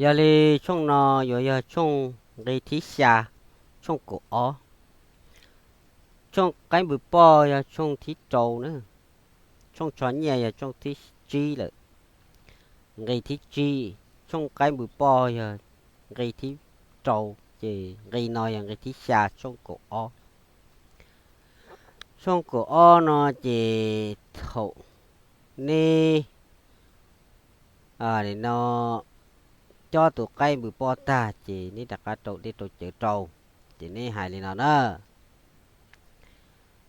Yog li tshooj no yuav yog tshooj nqi thib xya, tshooj kaum ob. Tshooj qaib npws poj yog tshooj thib rau na. Tshooj tsho nyiaj yog tshooj thib tsib lawm. Nqi thib tsib, tshooj qaib npws poj yog nqi thib rau, ces nqi no yog nqi thib xya tshooj kaum ob. Tshooj kaum ob no ces thaum neb no cob tus qaib npws poj tag ces neb rov qab rau dej rau cawv rau, ces neb hais li no na,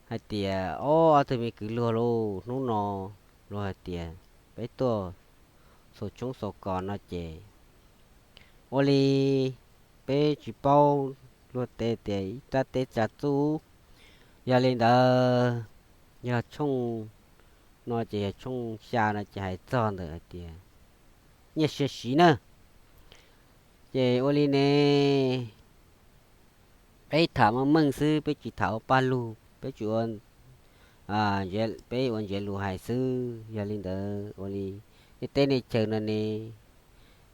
hais tias, Ob, ob tug me kwv luag lauj, hnub no luag hais tias peb tuaj xaus tshoob xaus kos no ces ua li peb tsis paub luag tej tias ib rab teb tsa txub. Yog li ntawd, yog tshooj no ces yog tshooj xya no ces hais txog ntawm hais tias nyiaj sia siv na. Ces ua li ne, peb tham meej meej xwb, peb tsis tham ua paj lug, peb tsis ua, peb ua ntsiav lus hais xwb. Yog li ntawd ua li nej teb nej chaw no ne,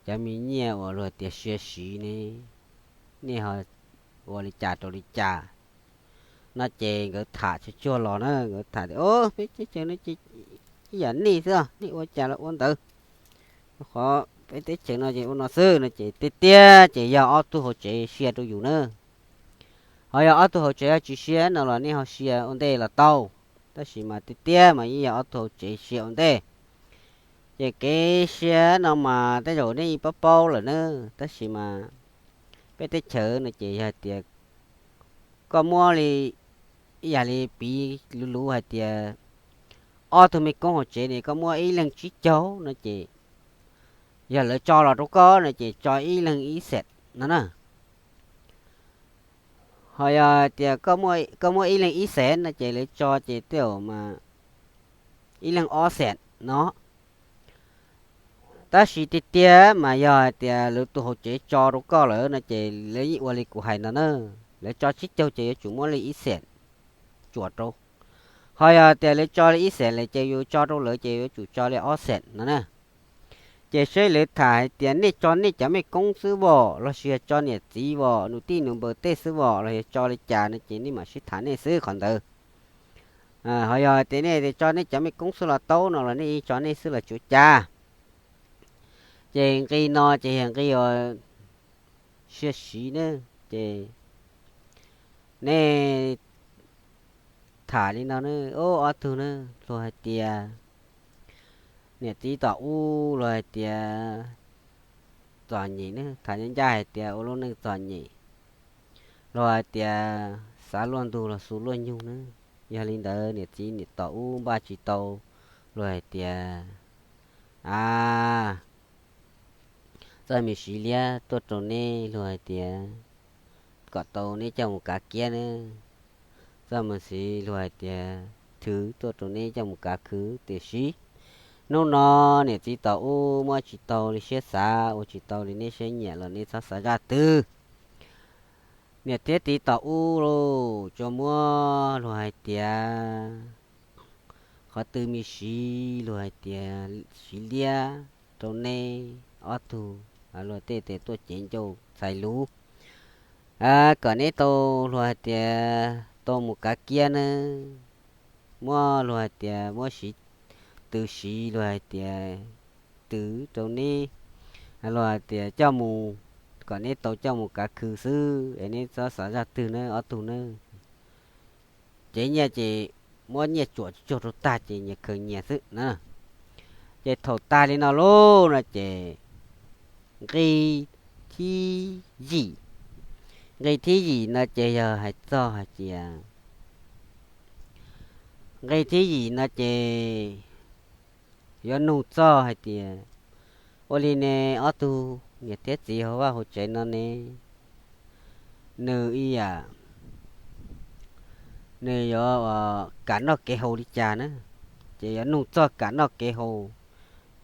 cov me nyiaj uas luag tias sia siv ne, nej ho ua li cas rau li cas? No ces nkawd tham tsuag tsuag los na, nkawd tham tias, Peb teb chaws no ces ib yam nej xwb, nej ua cas los ua ntawd. Qhov peb teb chaws no ces ua no xwb no ces tiag tiag ces yog ob tug hauv tsev sia rau yus na. Ho yog ob tug hauv tsev ho tsis sia no los nej ho sia ua ntej los tau, tab sis mas tiag tiag mas yeej yog ob tug hauv tsev sia ua ntej. Ces kev sia no mas tej zaum nej yeej paub paub lawm na, tab sis mas peb teb chaws no ces yog tias koj muab li, ib yam li piv luv luv hais tias ob tug me koob hauv tsev ne koj muab ib leeg tsib caug no ces yog lawv tso los rau koj no ces tso ib leeg ib xees no na. Ho yog tias koj muab ib leeg ib xees no ces lawv tso ces tej zaum mas ib leeg ob xees no. Tab sis tiag tiag mas yog hais tias lawv tus hauv tsev tso rau koj lawm no ces lawv yeej ua li kuv hais no na, lawv tso tsib caug ces yuav tsum muab li ib xees tsuam rau. Ho yog tias lawv tso li ib xees lawm ces yus tso rau lawv ces yuav tsum tso li ob xees no na. Ces seb lawv tham hais tias nej tso nej cov mej koob xwb vom los sis yog tso niam txiv vom nus tij nus npaws tej xwb vom los yog tso li cas no ces nej mam sib tham nej xwb qhov ntawd. Ho yog tias nej tso nej cov mej koob xwb los tau no los nej yeej tso nej xwb los tsuav cas. Ces nqi no ces yog nqi uas sia siv ne, ces nej tham li no ne, ob tug ne, luag hais tias niam txiv tom ub luag hais tias txom nyem ne, tham ncaj ncaj hais tias ua lub neej txom nyem, luag hais tias xav luaj ntug los xu luaj nyug ne. Yog li ntawd niam txiv niam tom ub npaj tsis tau, luag hais tias, a, txoj me siv liab tuaj rau neb, luag hais tias kom tau neb coj mus kav kiab ne. Txoj me siv luag hais tias thwv tuaj rau neb coj mus kav khwv, tiam sis hnub no niam txiv tom ub muab tsis tau li siab xav, ua tsis tau li neb siab nyiam los neb txhob xav zaj twg. Niam thiab txiv tom ub lauj, tsuas muab luag hais tias qhov twg me siv luag hais tias siv liab rau neb ob tug, luag tej tes tuaj cev ncauj txhais lus, kom neb tau luag hais tias tau mus kav kiab ne. Muab luag hais tias muab siv twg siv luag hais tias twg rau neb, luag hais tias coj mus, kom neb tau coj mus kav khwv xwb es neb txhob xav zaj twg ne ob tug ne. Cev nyiaj ces muab nyiaj tsuam tsuag rau tag ces nyias khaws nyias xwb na. Ces thaum tag li no lauj no ces nqi thib yim, nqi thib yim no ces yog hais txog hais tias, nqi thib yim no ces yuav nug txog hais tias ua li ne ob tug niam thiab txiv hauv vaj hauv tsev no ne, nws ib yam, nws yuav kam noj kev haus li cas na. Ces yuav nug txog kam noj kev haus,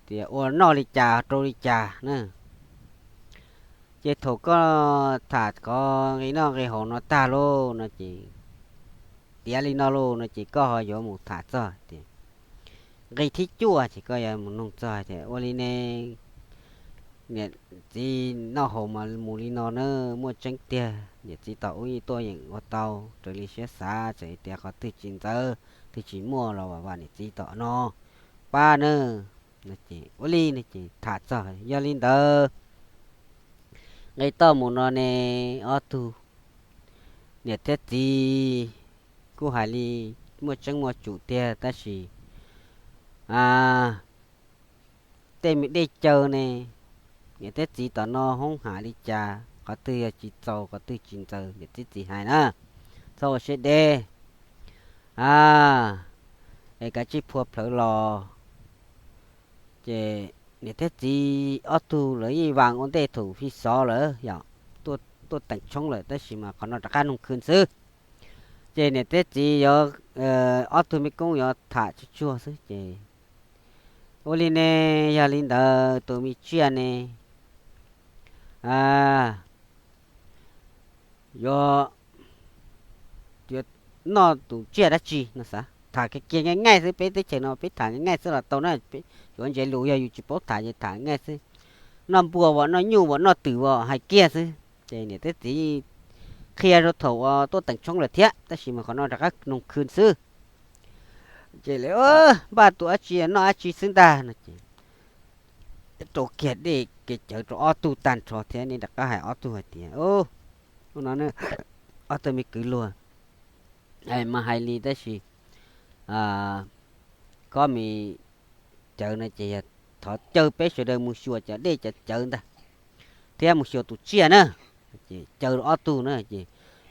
tias ua noj li cas rau li cas na. Ces thaum koj tham qhov nqi noj nqi haus no tag lauj no ces, tiav li no lauj no ces koj ho yuav mus tham txog tias nqi thib cuaj ces koj yuav mus nug txog tias ua li ne Niam txiv noj haus mas mus li no na, muaj tseeb tiag. Niam txiv tos ub yeej tuaj yeem ua tau raws li siab xav, txawm tias qhov twg tsis ntxaws, twg tsis muaj los vam niam txiv tom no pab na. Ua li no ces tham txog yog li ntawd, nqe toj mus no ne, ob tug niam thiab txiv kuj hais li muaj tseeb muaj tsum tiag, tab sis tej me dej cawv ne, niam thiab txiv tom no hoob ham li cas, qhov twg yog tsis txaus qhov twg tsis ntxaws niam thiab txiv hais na, txhob ua siab deb a, es kav tsij phua plhawv los. Ces niam thiab txiv ob tug lawv yeej vas ua ntej thaum fi xov lawm yom, tuaj teem tshoob lawm, tab sis mas qhov no rov qab noog khwb xwb. Ces niam thiab txiv yuav, ob tug me koob yuav tham tsuag tsuag xwb ces, ua li ne, yog li ntawd tus me tsiaj ne, yuav, yuav noj tus tsiaj dab tsi no xav tham kiag kiag nqaij nqaij xwb, peb teb chaws no peb tham nqaij nqaij xwb los tau na, yuav ntsev lus yog yus tsis paub tham ces tham nqaij xwb. Noj npua as, noj nyuj as, noj twm as, hais kiag xwb. Ces niam thiab txiv qhia rau thaum uas tuaj teem tshoob lawm thiab, tab sis mas qhov no rov qab noog khwb xwb. Ces lawv, npaj tus dab tsi noj dab tsi xwb ntag no ces rau kiag dej kev cawv rau ob tug tag nrho thiab ne, rov qab hais ob tug hais tias, ub, no ob tug me kwv luag mas hais li, tab sis koj me cawv no ces yog thov caw peb sawv daws mus xyuas cov dej cov cawv ntag thiab mus xyuas tus tsiaj na. Ces caw ob tug na ces,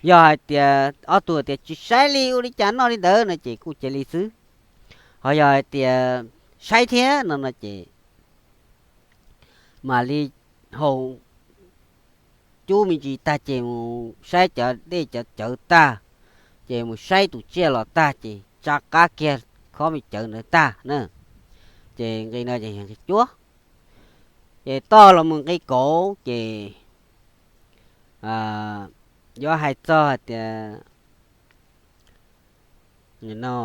yog hais tias ob tug tias tsis saib li, ua li cas noj li ntawd no ces kuj cia li xwb. Ho yog hais tias saib thiab no no ces mam li haus cub me ntsis tag ces mus saib cov dej cov cawv tag, ces mus saib tus tsiaj los tag ces tsa qab kiag khob me cawv ntawd tag na. Ces nqe no ces yog nqe cuaj. Ces toj los mus nqe kaum ces yuav hais txog hais tias no,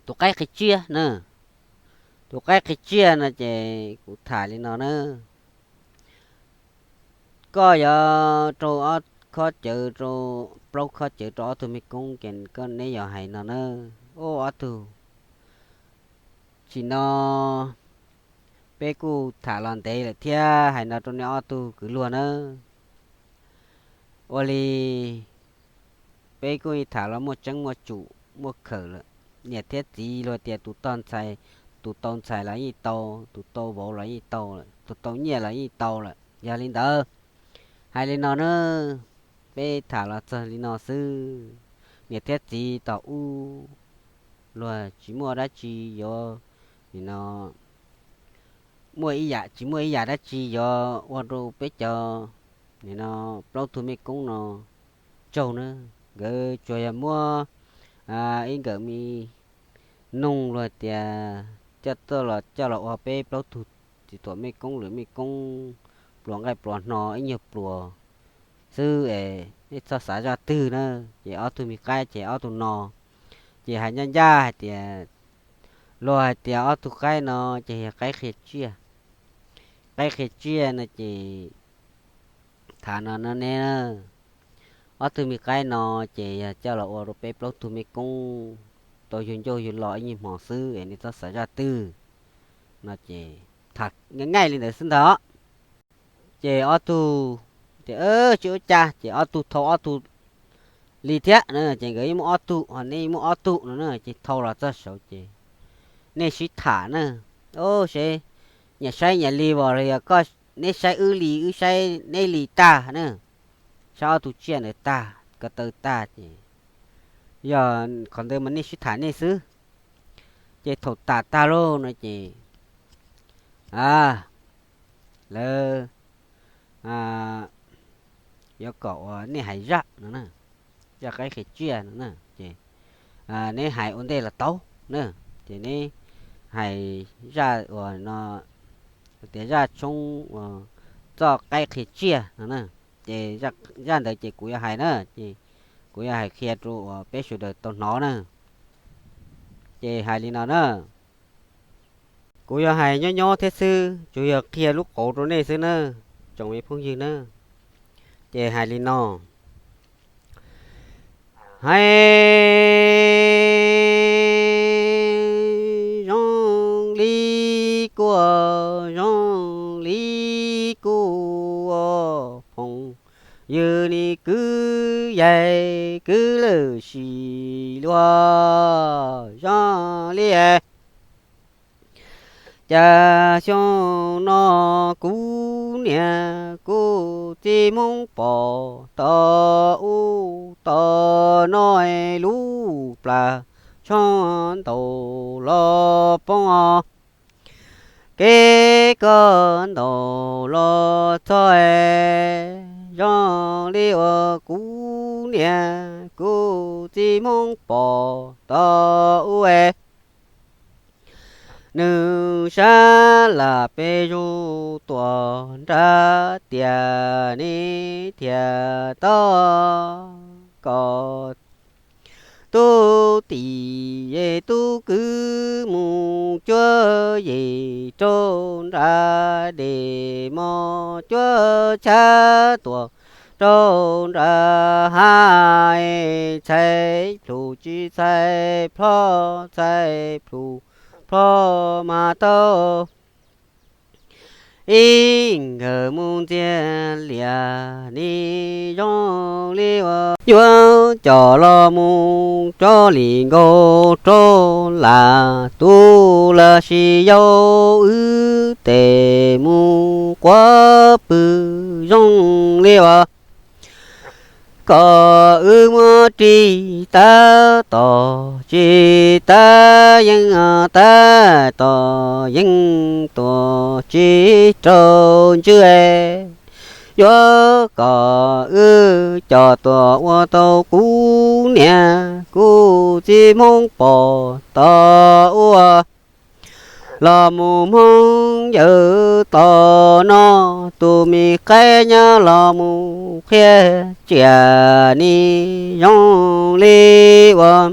tus qaib qhi tsiaj na. Tus qaib qhi tsiaj no ces kuv tham li no na. Koj yuav rau ob khob cawv rau, plaub khob cawv rau ob tug me koob ces koj neb yuav hais no na. Ub, ob tug, tsim no peb kuj tham los ntev lawm thiab, hais no rau neb ob tug kwv luag na. Ua li peb kuj tham los muaj tseeb muaj tsum muaj khawm lawm. Niam thiab txiv luag tias tus tau ntxhais, tus tau ntxhais los yeej tau, tus tau vauv los yeej tau, tus tau nyiaj los yeej tau lawm. Yog li ntawd, hais li no na, peb tham los txog li no xwb. Niam thiab txiv tom ub luag tsis muaj dab tsi yuav, nim no muaj ib yam tsis muaj ib yam dab tsi yuav ua rau peb cov, nim no plaub tug me koob no tsaug na. Nkawd tsuas yog muab ib nkawm me noog luag tias coj tuaj los coj los ua peb plaub tug txiv tuam mej koob lwm mej koob pluas nqaij pluas hno ib nyuag pluas xwb es nej txhob xav zaj twg na. Ces ob tug me qaib ces ob tug no, ces hais ncaj ncaj hais tias, luag hais tias ob tug qaib no ces yog qaib qhia tsiaj. Qaib qhia tsiaj no ces tham no no ne, ob tug me qaib no ces yog coj los ua rau peb plaub tug mej koob tau yug ncauj yug lo ib nyuag hmo xwb es nej txhob xav zaj twg no ces tham nqaij nqaij li ntawd xwb ntag. Ces ob tug tias tsis ua cas, ces ob tug thau ob tug li thiab na, ces nkawd yeej muaj ob tug ho nej yeej muaj ob tug no na, ces thau los txog saud ces nej sib tham na, seb nyias saib nyias li os los yog koj, neb saib wb li wb saib neb li tag na, saib ob tug tsiaj ntawd tag ko taw tag ces yog qhov ntawd mas nej sib tham nej xwb. Ces thaum tham tag lauj no ces lawv yuav kom uas nej hais zaj no na, zaj qaib qhia tsiaj no na, ces neb hais ua ntej los tau na, ces neb hais zaj uas no tias zaj tshoob uas txoj qaib qhia tsiaj no na, ces zaj ntawd ces kuv yuav hais na, ces kuv yuav hais qhia rau uas peb sawv daws tau hnov na. Ces hais li no na, Kuv yog hais nyob nyob thiab xwb, tsuas yog qhia lub qauv rau nej xwb nawb tsoom me phooj ywg nawb. Ces hais li no: Hais zoo li kuv, zoo li kuv phooj ywg, nws kwv yees kwv lwm sim luag zoo li cas xyoo no kuv niam kuv txiv Hmoob pom tom ub tom no lub plag tshooj ntaus los poob, kev koj ntaus los txog zoo li uas kuv niam kuv txiv Hmoob pom tom ub. Nws sab lam pes zus tuam nrad tias nws thiaj tau kom tub tim tub kwv mus cuab yim rau nram dej mos cuab tshab tuam rau nram hav, txhais plhus tsis txhais plho, txhais plhus plho mas tau ib nkawd mus ntxias lias, nws zoo li uas yuav coj los mus rau li nkaus rau lam tus los sis yau wb tes mus quav pw zoo li uas kom wb muab ris tab tom tsis tab yeej tab tom yeej tuam tsis raug ntswj, yuav kom wb coj tuam ua tau kuv niam kuv txiv Hmoob pom tom ub los mus Hmoob Yawg tom no, tus me qaib nyob los mus qhia tsiaj nws zoo li uas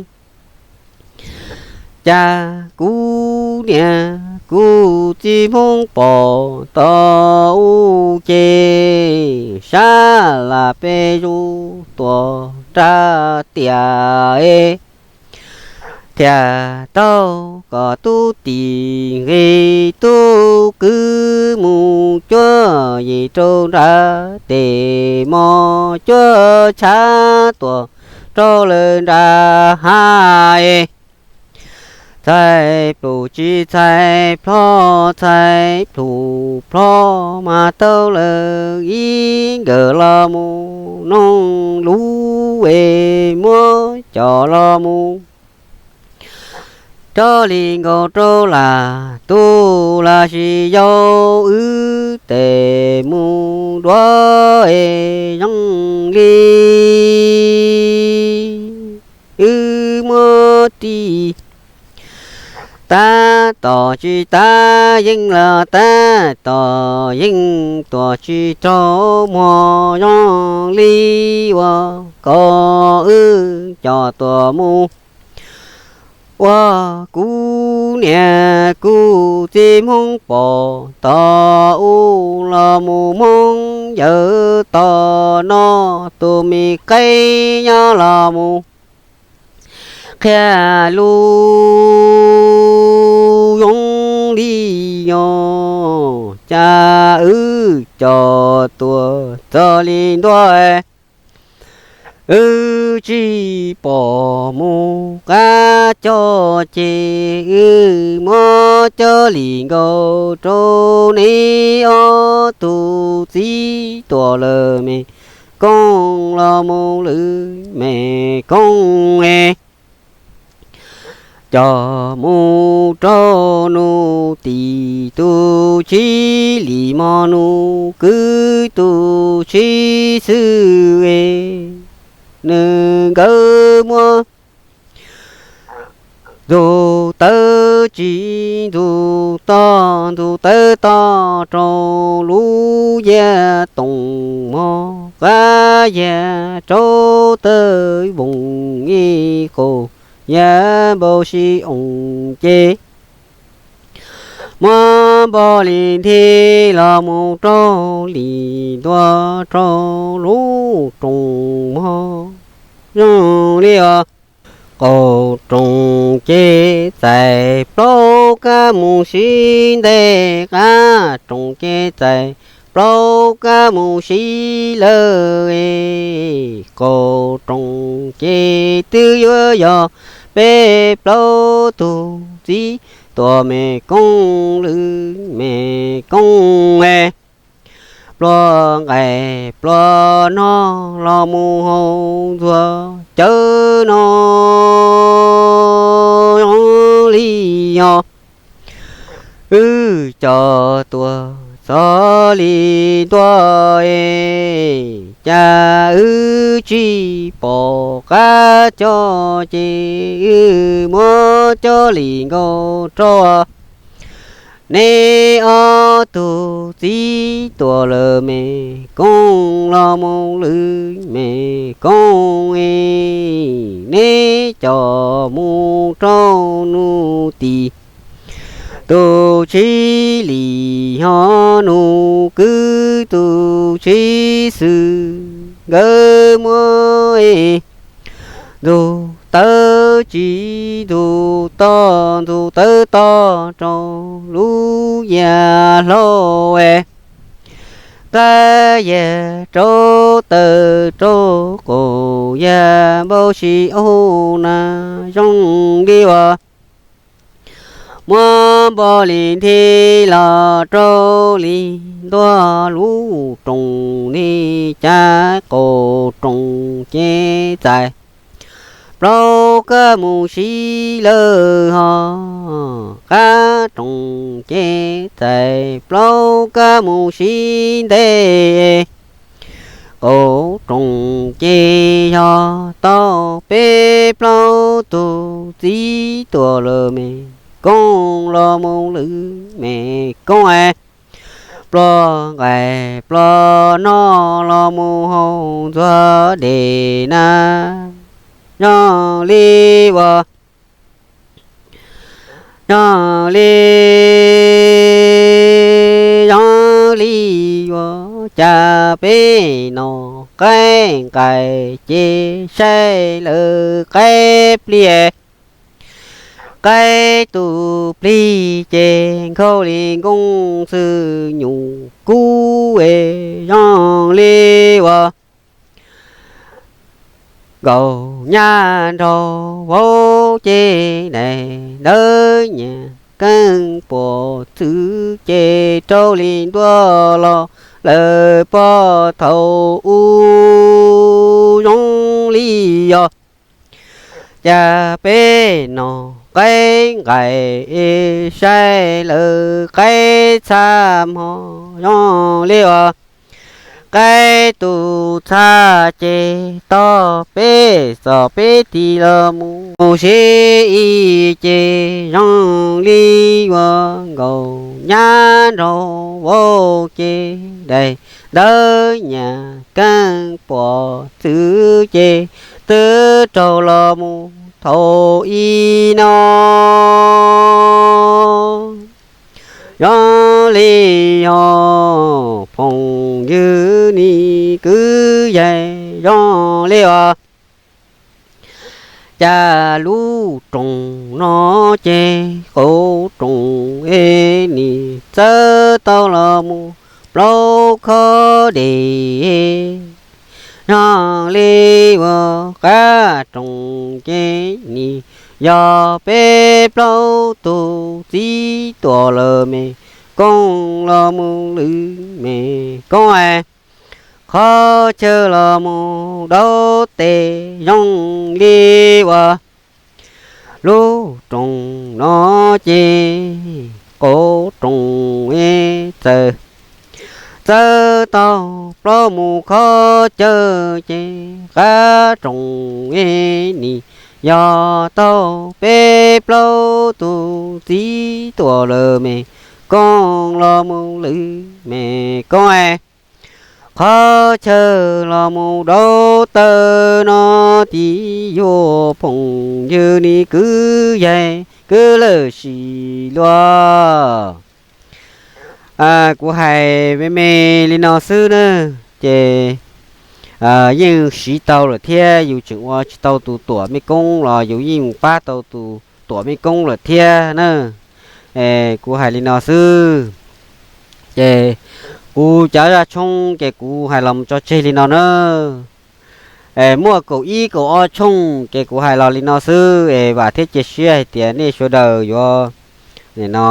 cas kuv niam kuv txiv Hmoob pom tom ub ces sab lam pes zus tuam nrad tias thiaj tau kom tub tim nqi tub kwv mus cuab yim rau nrad tes mos cuab tshab tuam rau lawm nram hav. Txhais plhus tsis txhais plho, txhais plhus plho mas tau lawm ib nkawd los mus noog lub es muab coj los mus rau li nkaus rau lam tus los sis yau wb tes mus duav es zoo li wb muab ris tab tom tsis tab yeej los tab tom yeej tuam tsis raug muag zoo li uas kom wb coj tuam mus ua kuv niam kuv txiv Hmoob pom tom ub los mus Hmoob Yawg tom no, tus me qaib nyob los mus qhia lus zoo li no, cas wb coj tuam txog li ntua wb tsis pom mus qab coj ces wb muab coj li nkaus rau neb ob tug txiv tuam lawm me kooj los mus lwm me kooj es coj mus rau nus tim tus tsib li mos nus kwv tus tsib xwb es nws nkawd muab ntug tawv tsis ntug toj, ntug tawv toj rau lub yias toom mos qab yias rau tawv voos ib qus yias npau si oos ces muab npog li nthi los mus raug li ntua rau lub roos mog. Zoo li os, qaum roos ces txais plaub kab mus sib ntes, qab roos ces txais plaub kab mus sib lawm. Qaum roos ces twb yuav yog peb plaub tug txiv tuam me koob lwm me koob pluas nqaim pluas no los mus haus ntxuag cawv no. Zoo li os, wb cov tuaj txog li ntua es cas wb tsis pom qab coj ces wb muab coj li nkaus rau neb ob tug txiv tuam lawm me koob los mus lwm me koob. Neb coj mus rau nus tim tus tsib lim hos nus kwv tus tsib xwm, nkawd muab ntxuag tawv tsis ntxuag toj, ntxuag tawv toj rau lub yag hlau es qab yag rau taw rau qaum yag npau si ub na. Zoo li uas muab npog li nthi los rau li ntua lub roos ni cas qaum roos ces txais plaub kab mus sib lawm hos, qab roos ces txais plaub kab mus sib ntes. Qaum roos ces yog tau peb plaub tug txiv tuam lawm me koob los mus lwm me koob es pluas nqaim pluas no los mus haus ntxuag dej na. Zoo li uas, zoo li, zoo li uas cas peb no qaib nqaim ces saib lawv qaib pliag, qaib tus plig ces nkhaus li nkooj xwb nyuam kub es zoo li uas nkaus nyab nraug vauv ces daim ntawv nyias keej puas txwv ces rau li ntua los lawm pog thaum ub. Zoo li yog cas peb no qaib nqaim es saib lawv qaib txha hmo, zoo li uas qaib tus txha ces tog peb txom peb ti los mus sib ib ces zoo li uas nkaus nyab nraug vauv ces daim ntawv nyias keej puas txwv ces twb raug los mus thaum ub no. Zoo li yog phooj ywg ni kwv yees, zoo li os cas lub roos no ces qaum roos es nim txawb tau los mus plaub khob dej. Zoo li uas qab roos ces nim yog peb plaub tug txiv tuam lawm me koob los mus lwm me koob es qhov chaw los mus dau tes. Zoo li uas lub roos no ces qaum roos es txawm txawb tau plaub mus khob chaw ces qab roos es nim yog tau peb plaub tug txiv tuam lawm me koob los mus lwm me koob es qhov chaw los mus dau taw no. Tib yuav phooj ywg ni kwv yees kwv lwm sim luag. Kuv hais me me li no xwb na, ces yeej siv tau lawm thiab, yus tseem ua tsis tau tus tuam mej koob los yus yeej pab tau tus tuam mej koob lawm thiab na. Kuv hais li no xwb. Ces kuv cov zaj tshoob ces kuv hais los mus tso tseg li no na. Muaj kaum ib kaum ob tshooj ces kuv hais los li no xwb es vam thiab cia siab hais tias nej sawv daws yuav, no,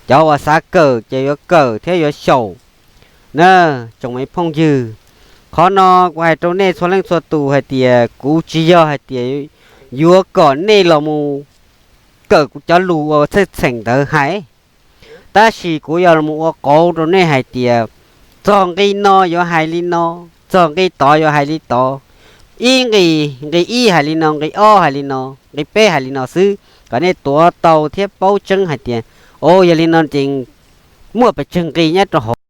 cov uas xav kawm ces yuav kawm thiab yuav xyaum na, tsoom me phooj ywg. Qhov no kuv hais rau nej txhua leej txhua tus hais tias kuv tsis yog hais tias yuav kom nej los mus kawm kuv cov lus uas txheej txheem ntawd hais, tab sis kuv yog los ua qauv rau nej hais tias txog nqi no yuav hais li no, txog nqi tod yuav hais li tod. Ib nqi, nqi ib hais li no, nqi ob hais li no, nqi peb hais li no xwb, kom nej tuav tau thiab paub tseeb hais tias, o, yog li no ces muaj pes tsawg nqi nyob rau hauv.